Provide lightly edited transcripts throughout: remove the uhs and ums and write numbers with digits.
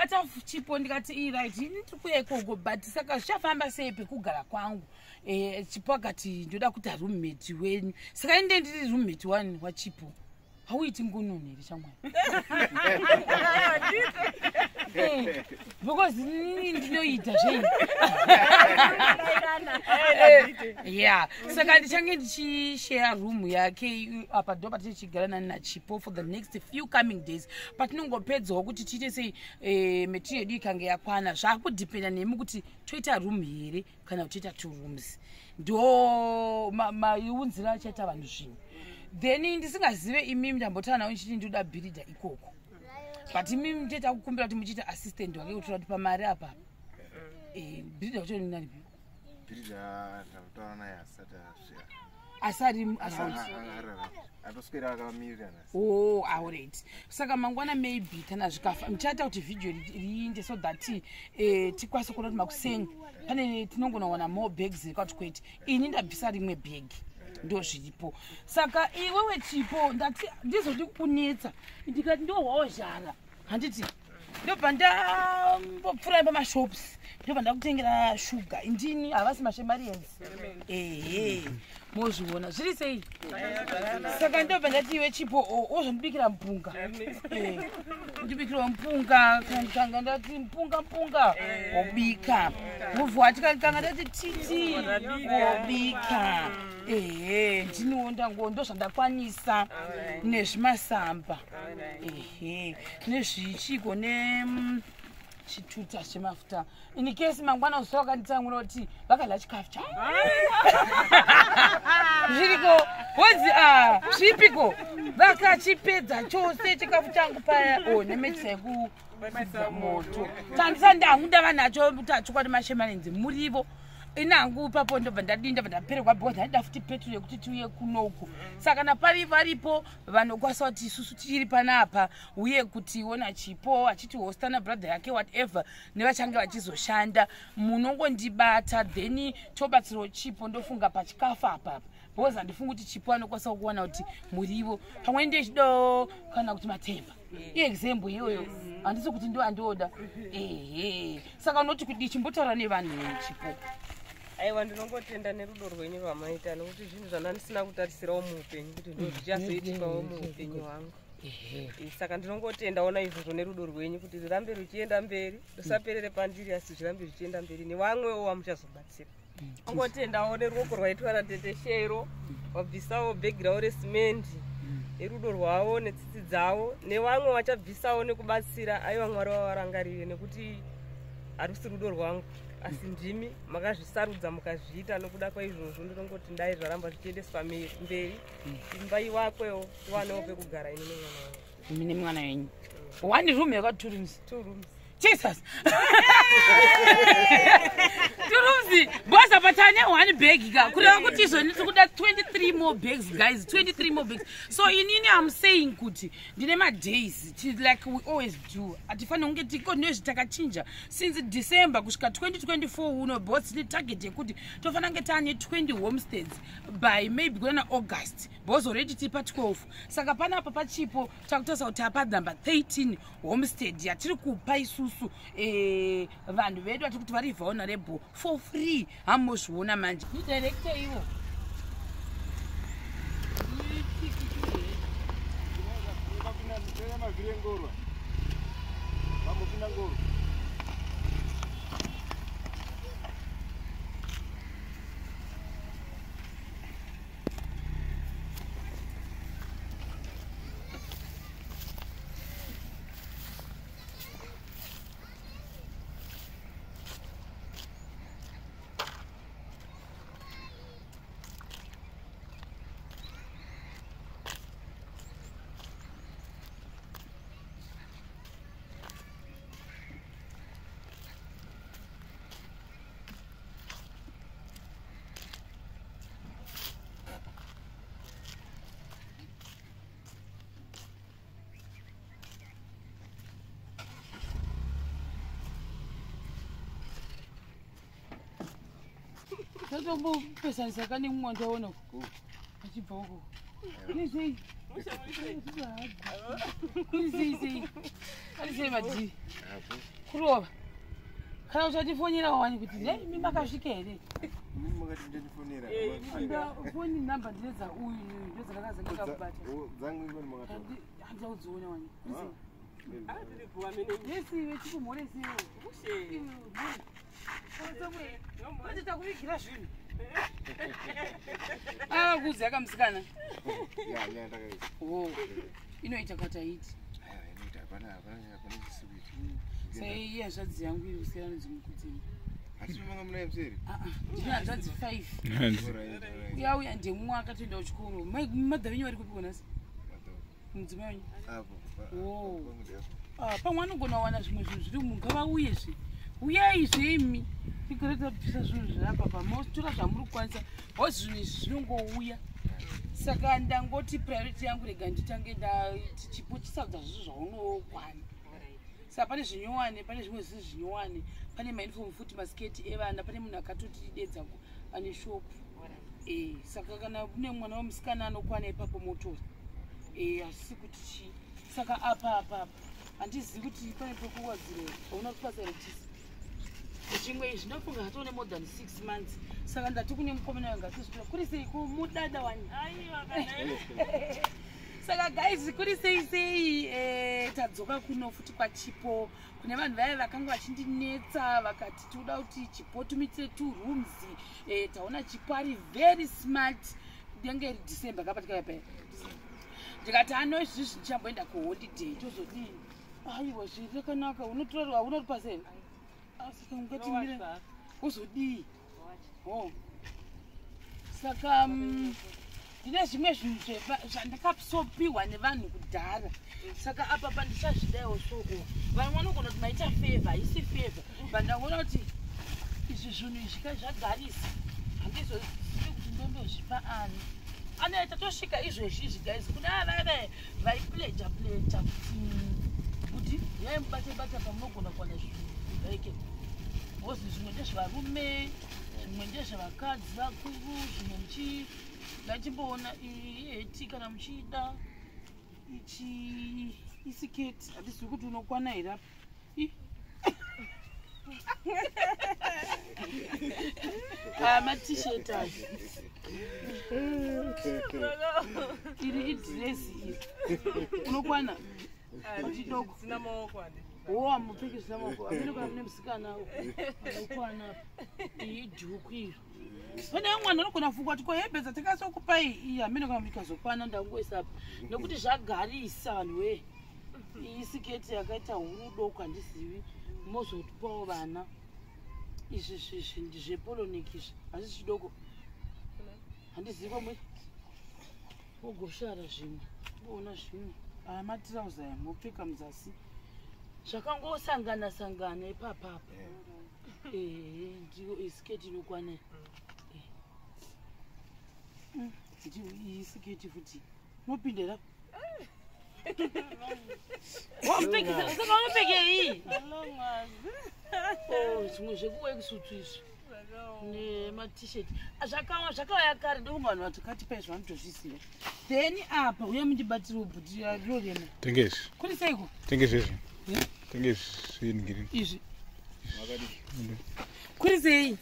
Ndakabata Chipo ndikati, "Iright, ini ndiri kuuya ikoko, but saka zvichafamba sei pekugara kwangu?" Chipo akati, "Ndoda kuita roommate wenyu." Saka inde ndiri roommate one waChipo. Hauiti ngununi here, shamwari? Because inini ndinoita zvei. Yeah, saka ndichange ndichishare room yake apa. Ndo patichigara nani naChipo for the next few coming days, patinongopedzawo kuti tiite sei, material yedu ikange yakwana. Zvakudhipenda nemi kuti toita room here kana kuti toita two rooms. Ndo maiunzira achaita vanhu zvinhu. Then ndisingazive imimi, ndambotaura navo ndichiti ndinoda builder ikoko, but imimi nditoita kukumbira kuti muchiita assistant wake kutora kuti pamari apa. Builder wacho naripi? Builder ndakutaura naye, asati asvika. Asari asati? Atoswera akamirira nhasi. Oh, alright. Saka mangwana maybe kana zvikafa, ndichaita kuti vhidhiyo riinde so that tikwanise kuona kuti makuseni pane tinongonawana more bags kwati kwete. Ini ndabvisa rimwe bag, ndo zviripo. Saka iwewe Chipo, ndati ndizodi kunetsa, ndikati ndohwawo zhara, handiti? Ndobva ndambopfuura pamashops, ndobva ndakutengera shuga. Indini, havasi maShemarians? Ehe, mozviona zviri sei. Saka ndobva ndati, iwe Chipo, wozondibikira mupunga. Ndibikirawo mupunga. Kanga ndati mpunga, mpunga wobika, muvhu kanga ndati titi wobika. Ehe, ndiniwo ndango ndo zvandakwanisa nezvimasamba, ehe, nezvichiko, ne chituta chemafuta, in case mangwana usa wakanditsamwira kuti vakadya chikafu cha zviriko, wonzi a zvipiko, vakachipedza chose chikafu changu paya. O, nemechisa yekufidza moto tandisa ndangu ndava nacho chokwadi. MaShemarenzi murivo, ini hangu ipapo ndobva ndadii, ndobva ndaperekwa, because ndaida futi petrol yekuti tiuye kunoku. Saka napari varipo vanokwanisa kuti isusu tiri panapa, uye kuti ona Chipo achiti hosta nabrother yake, whatever, nevachange vachizoshanda, munongondibata, then tobatsirawo Chipo. Ndofunga pachikafu apapa, because handifungi kuti Chipo anokwanisa kuwana kuti murivo pamwe ndechido kana kuti matemba. Iexample iyoyo, handisi kuti ndo andioda. Ehe, saka unoti kudi chimbotaura nevanhu, Chipo. Aiwa, ndinongotenda nerudo rwenyu rwamaita, nokuti zvinhu zvandandisina kutarisirawo muupenyu kuti ndo zvichazoitikawo muupenyu hwangu. Saka ndinongotendawo naizvozvo nerudo rwenyu, kuti rirambe ruchienda mberi, rusaperere pandiri, asi zvirambe zvichienda mberi nevamwewo vamuchazobatsira. Ongotendawo neruoko rwaitwa natete Shero, vabvisawo bhegi ravo resimendi nerudo rwavo netsitsi dzavo, nevamwe vachabvisawo nekubatsira. Aiwa, Mwari vavarangarire, nekuti harusi rudo rwangu, asi ndimi makazvisarudza mukazviita. Nokuda kwaizvozvo ndinongoti ndai zvaramba zvichiendeswa mberi, imba ivakwewo, tiwanewo pekugara, ini nemwana wangu. Imi nemwana wenyu, one room yakati two rooms? Two rooms. Jesus, two rooms bosa, patane one bag ka, kureva kuti izvoni tiri kuda 23 more bags, guys, 23 more bags. So inini am saying kuti ndine madays, like we always do, hatifaniri kunge tiko nezvi takachinja since December kusvika 2024 uno, because tine target yekuti tofanira kunge taane 20 homesteads by maybe kuena August, because already tiri pa12. Saka panapa paChipo takutarisa kuti apa number 13 homestead yatiri kupa isusu, vanhu vedu vatiri kuti vari vulnerable, for free. Hamozviona manje, ndidirector ivo. Mavhiri engoro, vambopinda ngoro. Totombopesanisa kane mumwe wandaona achibva uko nezvei. Kuri sei sei? Ari sei madhiri? Kurova. Kana uchatifonera wani kuti nei imi makasvika here? Makati muchandifonera. Foni namba ndedza uyu ndodzakakazanga kakubata. Dzangu ingoni makatora. Handida kudziona wani. Kuri sei? Tiri kuwamene. Yesi vechikumhoresiwo. Manje takuvigira zvinhu. Akakuudza kamusikana. Ya, ya ndakaisa. Oh. Inoita kataiti. Aiwa, inoita hapana hapana hapana chisikuita. Sei iye hanzvadzi yangu iri kusiyana nedzimukudzenyu. Hatisi manga munaye museri. Ndine hanzvadzi 5. Alright, alright. Uya uya ndemumwe akatoenda kuchikoro. Madha venyu vari kupi konasi? Mudzimai wenyu. Apo. Oh. Pangu ndipo. Ah, pamwe anogona kuwana zvimwe zvinhu zviri umu ngavauyezve. Uyai imi. Tigare tabvisa zvinhu zvirapa pa motora zvamuri kukwanisa. Hozi zvinhu izvi zvinongouya. Saka ndangoti priority yangu rega nditange ndati chipo chisarudza zvinhu zvaunokwana. Saka pane zvinyowani, pane zvimwe zvisiri zvinyowani, pane mauniform futi masiketi evana, pane munhu akatotidedza ane shopu. Saka kana kune mwana wemusikana anokwana ipapo motora. Hazvisi kuti chii. Saka apa apa apa handizivi kuti pane pekuwadzira hauna kupasa here chisi. Zvimwe izvi ndofunga zvatone more than 6 months. Saka ndati kune mukomana wangu atizvitora. Kuri sei kumudada wani? Aiwa kana. Saka guys, kuri sei sei tadzoka kuno futi kwaChipo. Kune vanhu vaya vakanga vachindinetsa vakati tinoda kuti Chipo tumitire 2 rooms. Taona Chipo ari very smart. Denge iri December kapatika paya. Ndikati ano izvizvi ndichamboenda kuholiday tozodini? Aiwa zviri rakanaka unotora hauna rupasa here? Saka ungati mira uzodii? Oh. Saka ndine zvimwe zvinhu zvandakasopiwa nevanhu kudhara. Saka apa pandichazvidaiwo soko. Vanhu vanogona kuti maita favor, haisi favor. But ndaona kuti izvi zvinhu izvi ka zvagarisa. Handizozivi kuti ndondozvipa ani. Anoita tatosvika izvozvi izvi guys. Kuna ava vaya vaipleja pleja kuti yai mubate bata pamunogona kuwana zvinhu zvaike. Because zvimwe ndezvevarume, zvimwe ndezvevakadzi vakuru, zvimwe muchi ndachimboona iheti kana muchida ichi isiketi handizivi kuti unokwana here apa. Ih. Aya matishet aya. Iri idhiresi iri. Unokwana? Chidoko. Sina maoko ane. Oh, amupfeki zvisina maoko. Amene kana mune musikana unokwana. Iyi idhuku iri. Pane vamwe vanhu vanogona kufunga kuti ko hembe dzatakazokupai iyi hamene kana mukazokwana ndangoisa apa. Nekuti zvagarisa vanhu wee. Iyi siketi yakaita huru doko handizivi. Mozotipawo vana. Izvi zvi ndezvepolonik izvi. Hazvisi chidoko. Handizivi kwamwe. Wogoshara zvimwe. Woona zvimwe. Aya matirauza aya mopfeka muzasi. Zvakangosangana sangana ipapapa. Ndiyo isiketi inokwana. Ndiyo iyi siketi futi. Unopinda wamupfekisa saka unopfeke iyi. Oh, zvimwe zvekuworksuit izvi nematishet zvakauya kare ndokunga vanhu vatakatipa izvo vanotozviziva. Then apa uya mundibatsire bhuti rinorema. Tenge izvi. Kuri seiko? Tenge izvi. Tenge izvi. Izvi. Kuri sei?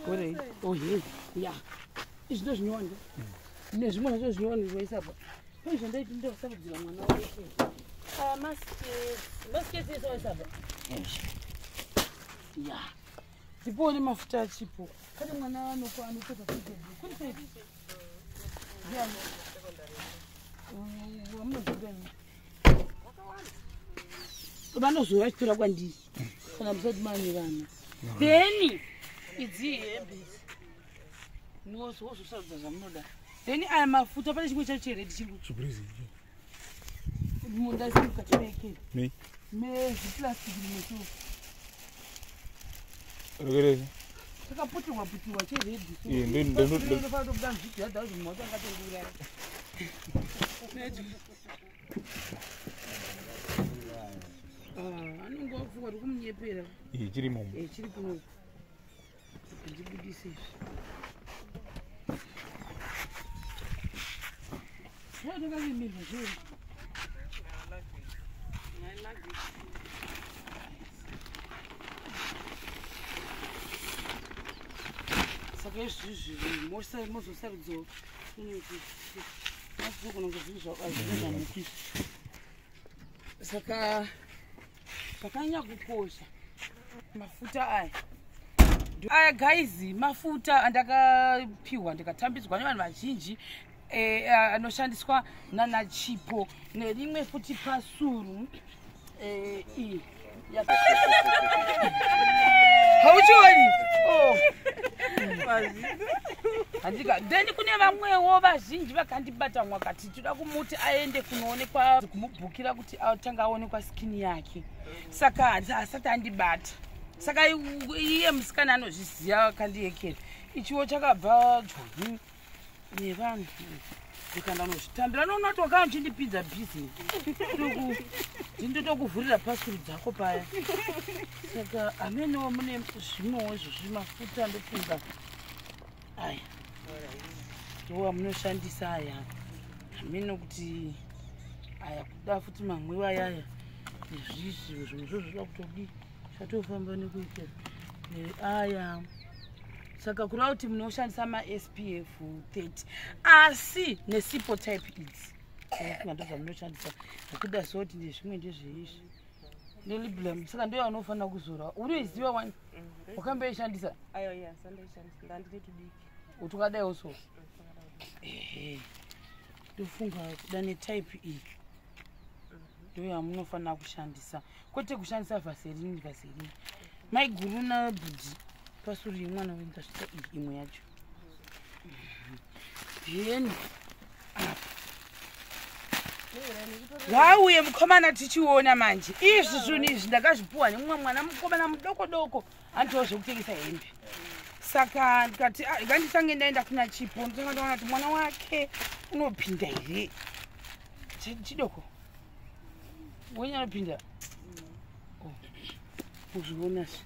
Kuri. Oh ye. Ya. Izvi ndozvinyowani. Nezvimwe zvacho zvinyowani zvoisa apa. Pane zvandaiti ndosarudzira mwana wake. Aya masiketi. Masiketi ese waisa apa. Ya. Ndipowo nemafuta achipo. Pane mwana anopfeka kuri sei? Ndiani? Wamunoziva imi? Vanozouya vachitora kwandiri kana musati mane vana. Then idzi hembe idzi wozosarudza zvamunoda. Then aya mafuta pane chimwe chacho cheredhi chiri Surprise. munda mukati mekeri Nei? mezviplastiki rimwe so Rekereza. chakaputirwa putirwa cheredhi. Iye, Ndofanira kutobuda muzvidhadha kuti mumwe wacho angatondiuraya. Anonge wafunga kuti kumunyepera. Iye chiri imomo. Chiri kuno ndibudise izvi. Zvinotokamirwa zviri. Saka izvizvi mozosarudzawo mazogona kunge zviri zvamuki. Saka zvakanyanya kukosha mafuta aya. Aya guys, mafuta andakapiwa ndikatambidzwa nevanhu vazhinji anoshandiswa nana Chipo nerimwe futi pasuru iyi. Hauchioni? Oh. Handika. Then kune vamwewo vazhinji vakandibata mwakati toda kumuti aende kunoonekwa kumubhukira kuti atanga aonekwa skin yake. Saka asati andibata. Saka iye musikana anozviziva akandiekera. Ichiwo chakabva Joni nevanhu. Ndikandanozvitambira noona kuti wakanga uchindipinza bhizinesi. Ndinotokuvhurira pasuru dzako paya. Saka amenewo mune zvimwewo izvozvi mafuta ndofunga aya ndiwo amunoshandisa aya. Hameno kuti aya kuda futi mamwiwa ayaya nezvizvi zvimwe zvo zvoda kutodii chatofamba nekuita aya. Saka kureva kuti munoshandisa ma-SPF 30 asi nesipo type idzi ndo zvamunoshandisa. Akuda ziva kuti ndezvimwe ndezveizvi neliblam. Saka ndiyo anofanira kuzora. Unoiziva wani wakamboishandisa? Utukadaiwo so ehe ndofunga kuda netype iyi ndiyo yamunofanira kushandisa, kwete kushandisa vhaserini. Vhaserini maiguru nabhudhi pasuri yemwana wenyu tasvitsa iyi imwe yacho. Then ngauye mukomana tichiona manje izvi zvinhu izvi ndakazvipuwa nemumwe mwana mukomana mudoko doko andiwo zvekutengesa hembe. Saka ndikati nganditange ndaenda kuna Chipo ndotanga ndaona kuti mwana wake unopinda here. Chidoko wenyu anopinda uzviona se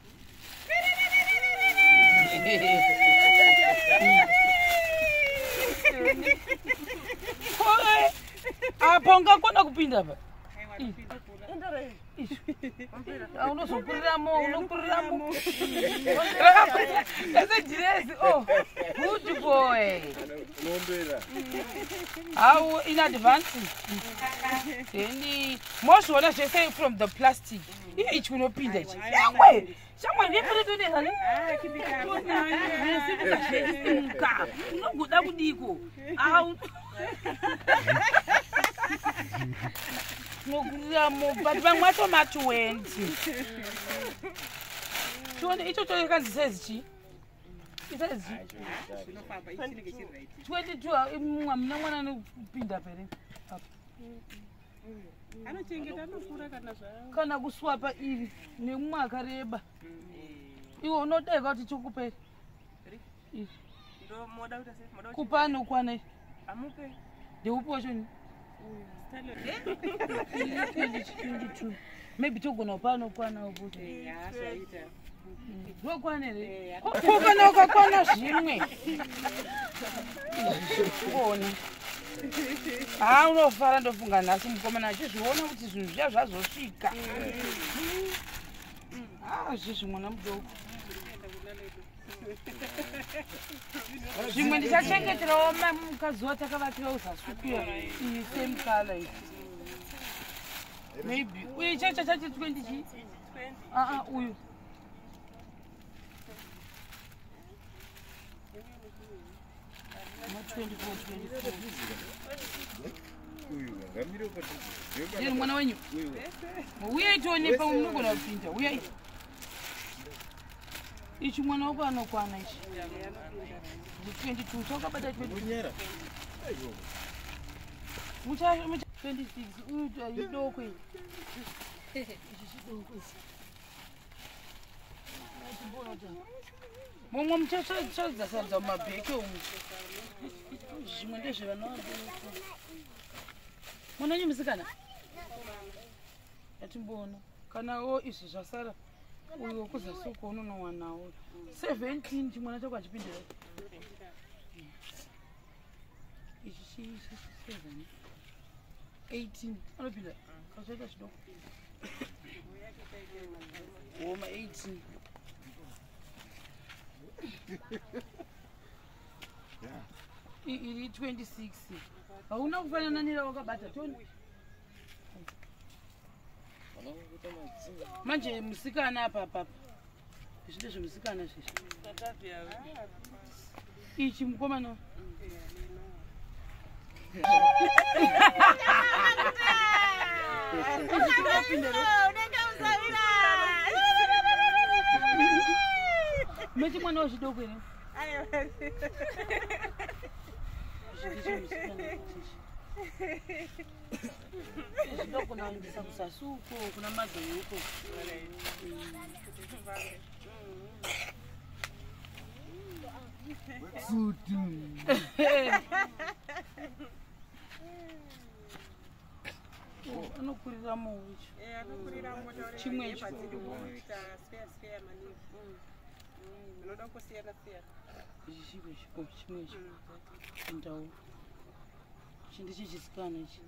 apo ungakona kupinda pa unozokuriramo unokuriramo ese dhirezi. Oh, good boy. How in advance then mozviona zvese from the plastic. Iye ichi unopinda ichi yangwe shamwa ndepetotonesani simuka unogoda kudiko nokuriramo but vamwe vacho ma20 tione icho chokanzi size chii isaizi 22 muna mwana anopinda pere kana kuswapa iri nemumwe akareba iwe unodaika kuti chikupe kupa anokwana ndeupi wachoni 22 maybe togona kupa anokwana ndokwana here ko kana ukakwana zvimwe izvi ha unofara ndofunga nhasi mukomana achizviona kuti zvinhu zviya zvazosvika. Zvizvi mwana mudoko zvimwe ndichachengeterawo mukadzi watakavakira uzasukuya iyi same color iyi maybe uyu chacho chacho 20 chii uyu ma 24 24 ndiri mwana wenyu uyai tione pamwe munogona kupinda uyai ichi mwana wako anokwana ichi 22 chakabata 22 mucha 26 uyu idoko iyi ichi chidoko ichi mumwe muchasadzasarudza mumabheke umu zvimwe ndezvevana vadoko. Mwana wenyu musikana atimboona kanawo izvi zvasara uyo kuzasuko unonowanawo 17 chimwana chako achipindira ichi chi 7 18 anopinda kazoita chidoko woma 18. Iri 26. Hauna kufanana nera wakabata toni. Manje musikana apa apa. Izvi ndezvemusikana zvezvi. Ichi mukomana. Mechi mwana wechidoko here? Zvidoko naendesa kusasi uko kuna madzai uko. Anokurira muuchi. Chimwe ichi. Chimwe ichi. Ndau. Ichi ndechechisikana ichi.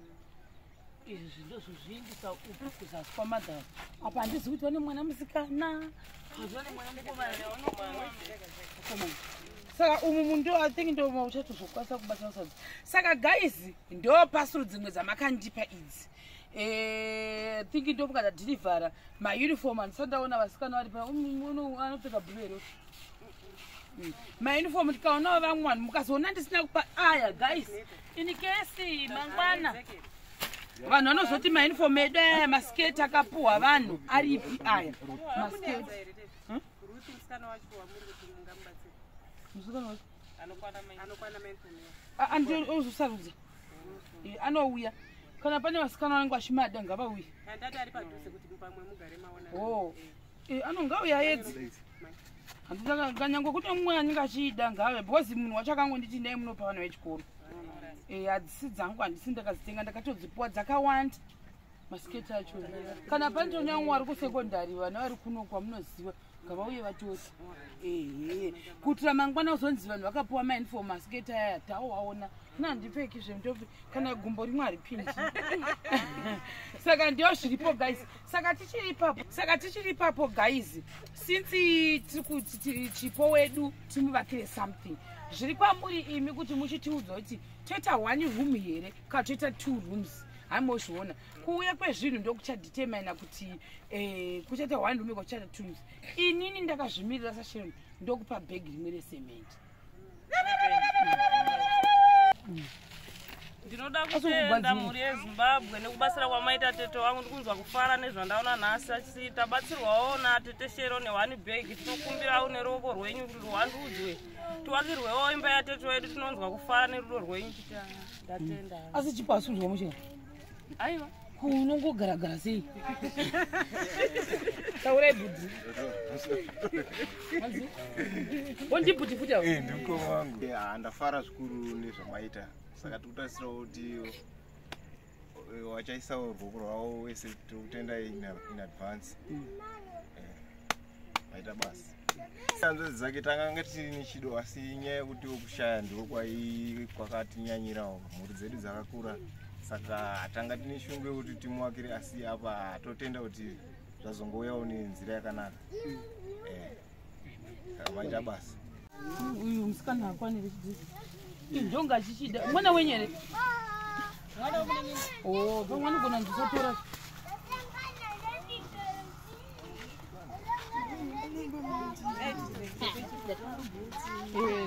Izvi ndozvozviendesa uku kuzasi kwamadhara. Apa handizivi kuti vane mwana musikana. Vane mwana mukomana. Saka umu mundu I think ndo uchatozokwanisa kubata sadza. Saka guys, ndo pasuru dzimwe dzamakandipa idzi. Think ndo mukada deliver ma uniform andisandaona vasikana vari pa anopfeka blue here. Ma uniform tikaona vamwe vanhu mukazoona ndisina kupa aya guys. In case mangwana vanhu vanozoti ma uniform edu aya masketi akapuhwa vanhu aripi aya masketi. Musikana wacho andiozosarudza anouya kana pane vasikana vanenge vachimada ngavauye. Anongauya aedzi handikanyangwe kuti mumwe anenge achiida ngauya because munhu wacho akangonditi ndai munopa vana vechikoro. Hadzisi dzangu handisi ndakadzitenga ndakatodzipuwa dzakawanda masiketi acho. Kana pane vamwe vari kusekondari vana vari kuno kwamunoziva ngavauye vatoti. Kuitira mangwana uzonzi vanhu vakapuwa mauniform masiketi aya taowaona nandipfeki zvemitopi kana gumbo rimwe haripindi. Saka ndiyo zviripo guys. Saka tichiri ipapo guys, since tiri kuti chipo wedu timuvakire something zviri kwamuri imi kuti muchitiudza kuti toita 1 room here kana toita 2 rooms. Haimozviona kuuya kwezvinhu ndokuchadetermina kuti kuchaita 1 room kuchaita 2 rooms. Inini ndakazvimirira saSharon ndokupa bhegi rimwe resemende. Ndinoda kutenda mhuri yeZimbabwe nekubatsira kwamaita tete wangu. Ndikunzwa kufara nezvandaona nhasi asi tabatsirwawo natete Sharon ne1 bag. Tinokumbirawo neruoko rwenyu kuti rwandudzwe tiwakirwewo imba yatete wedu. Tinonzwa kufara nerudo rwenyu. Ndatenda. Asi chipo asunzwa muchena? Aiwa. Unongogaragara sei? Taurai bhudhi. Wondibhudhi futi avo? Ndimukoma wangu. Ndafara zvikuru nezvamaita. Saka tikutarisirawo kuti wachaisawo ruoko rwavo wese tirikutenda in advance. Maita basa. Hanzvadzi dzake tanga tiri nechido asi nyaya yekuti kushaya ndiko kwakatinyanyirawo. Mhuri dzedu dzakakura saka tanga tine shungu yekuti timuwakire asi apa totenda kuti zvazongouyawo nenzira yakanaka. Saka maita basa. Uyu musikana akwanire chidzidzo. Ndonga achichida mwana wenyu here? Pamwe anogona ndisatora.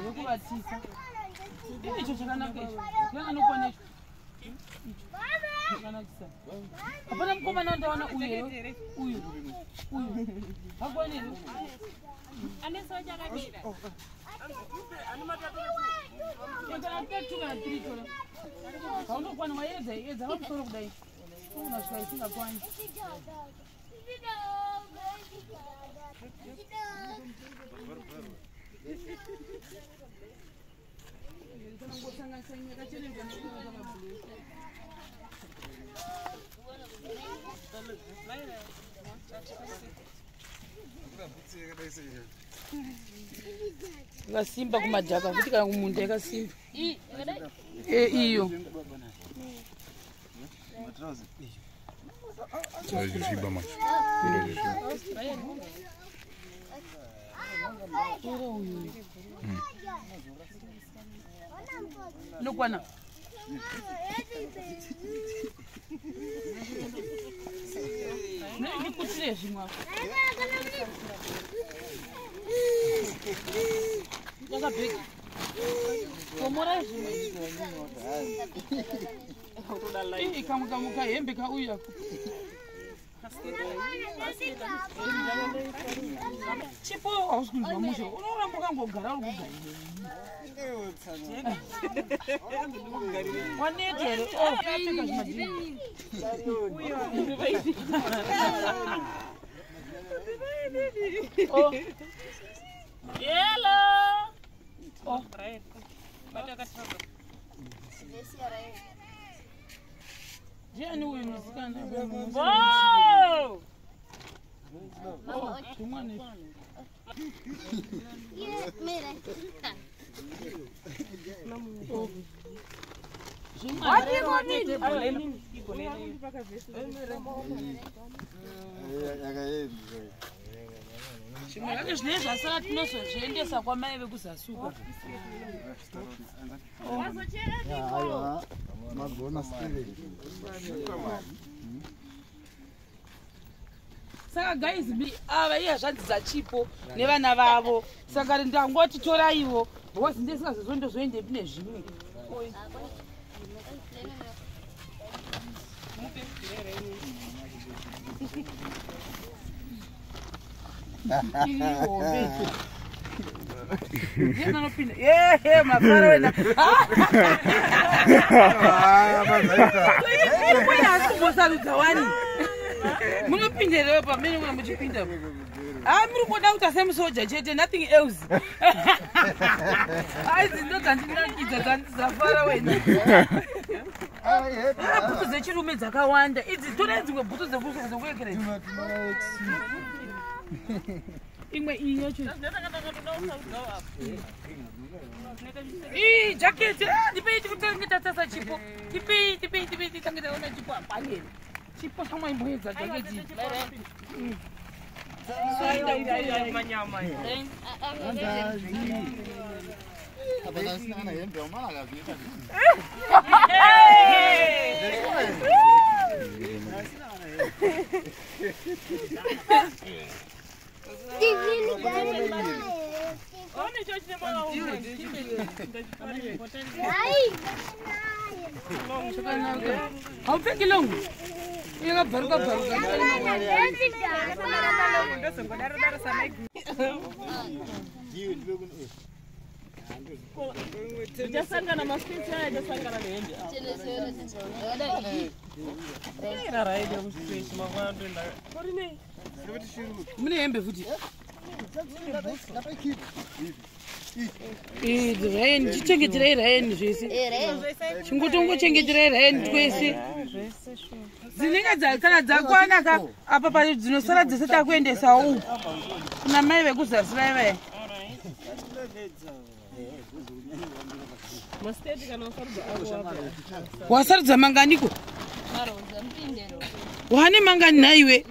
Vekuvatisa. Icho chakanaka icho. Anokwana icho. Chakanakisa. Hapana mukomana wandaona uyu here? Uyu. Uyu. Hakwani here? Haunokwana waedza edza pamusoro kudai. Unasvika isingakwani. Yakasimba kumadhaka kuti kana kumunda yakasimba. Iyo. Inokwana. Ndikutire zvimwe apo. Yakabheki. Komora zvimwe. Kamwe kamwe kahembe kauya. Chipo hausi kunzwa mushe. Unoramba wakangogara uri kugarira. Waneta here? Apfeka zvimadhiri. Hello. Oh. Ndiani uyu musikana? Wow. Zvimwana zvimwe zvacho zvinenge zvasara tinozozviendesa kwamai vekuzasuka. Saka guys, ava ihazvanzi dzaChipo nevana vavo. Saka ndangoti toraiwo because ndisingazozondozoendepi nezvimwe. Yehe, mafaro wena. Kumbosarudza wani. Munopinda here pamene muna muchipinda? Muri kuda kuita semusoja chete, nothing else. Idzi ndo dzandinakidza dzandizafara wena. Bhutsu dzechirume dzakawanda. Idzi torai dzimwe bhutsu dzekuekereza. Imwe iyi yacho. Ii jaketi, ndipei tikutange tatasa Chipo. Tipei titange taona Chipo apane. Chipo chamwaimboedza jaketi. Haupfeki longo? Yakabvaruka bvaruka. Tichasangana masiketi aya tichasangana nehembe. Mune hembe futi. Rain, chichengeterai rain zvese. Chingotongochengeterai rain twese. Dzinenge kana dzakwana ka apa pa dzinosara dzese takuendesawo uku. Kuna mai vekuzasi vai vai. Wasarudza manganiko? Wane mangani nhaiwe?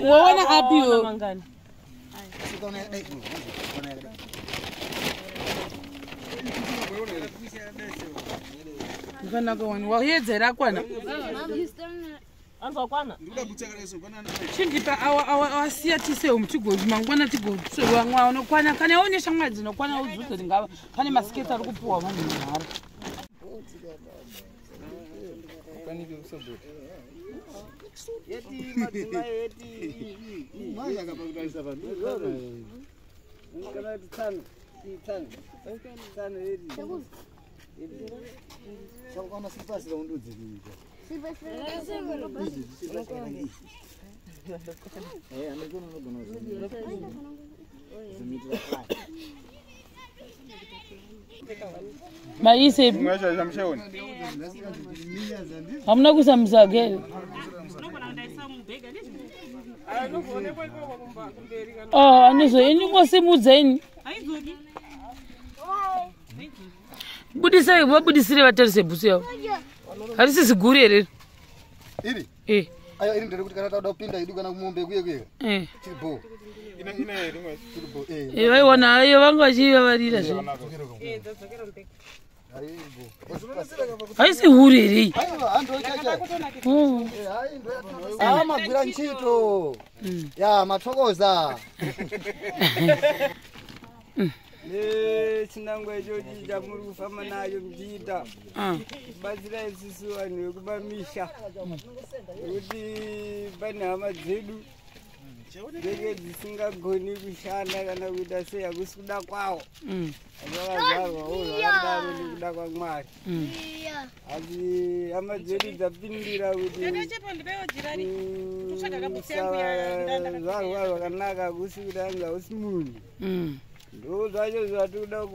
Waona apiwo? Zvakanaka wani waedza here akwana? Chindipa awasiya tisewo mutigoti mangwana tigotsewa unokwana kana une shamwari dzinokwana udzudze kuti ngava pane masiketi ari kupuwa vanhu mahara. Maise hamuna kuisa musagere. Oh, anizo ini ngosimudza ini. Budisai, vabudisire vatarise bhutsu yavo. Harisi ziguru here iri? Eh. Ayo, iri nderekuti kana tauda kupinda idu kana kumombe kuye kuye. Eh. Chiri bo. Ine ine rimwe. Chiri bo. Eh. Eh, vaiona ayo vanga vachivavarira zve. Ayo iri bo. Haisi huru here iyi? Aiwa, hando chacha. Oh. Eh, hayi ndo yatino. Ah, magwira ntchito. Ya, mathokoza. Nechinangwa ichochi chamuri kufamba nacho muchiita Ah. kubatsira isusu vanhu vekumamisha, nekuti pane hama dzedu dzinenge dzisingagoni kushanda kana kuita sei, hakusi kuda kwavo, vakazvarwawo zvakadaro nekuda kwaMwari. Asi hama dzedu dzapindira kuti kusazvarwa zvakanaka hakusi kuti anzi hausi munhu. Ndo zvacho zvatikuda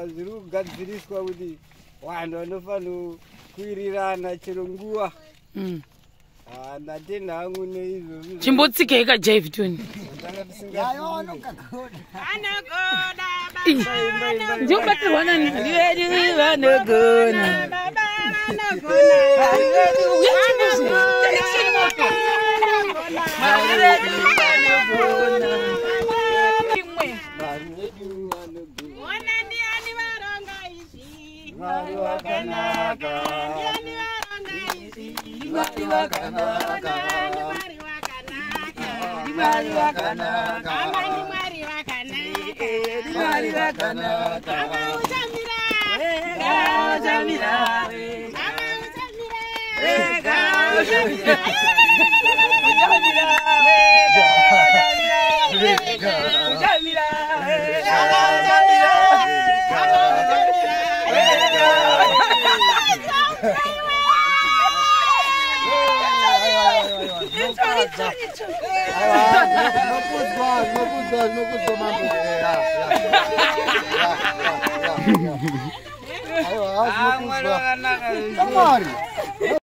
zviri kugadziriswa kuti vanhu vanofanira kuwirirana chero nguva. Ah, ndatenda hangu neizvozvo. Chimbotsikei kajaivhi toni. Tanga tisingazivi. Ndinobatirwa nani? Vedu vanogona. Mwari vedu vanogona. Mwari wakanaka. Mwari wakanaka. Mwari wakanaka. Mwari wakanaka. Uchamira. Uchamira. Uchamira. Zvinokudzwa, zvinokudzwa, zvinokudzwa mambo. Eh, ya, ya. Ya, ya, ya, ya. Aiwa, Ah, Mwari zvinokudzwa. wakanaka. Mwari.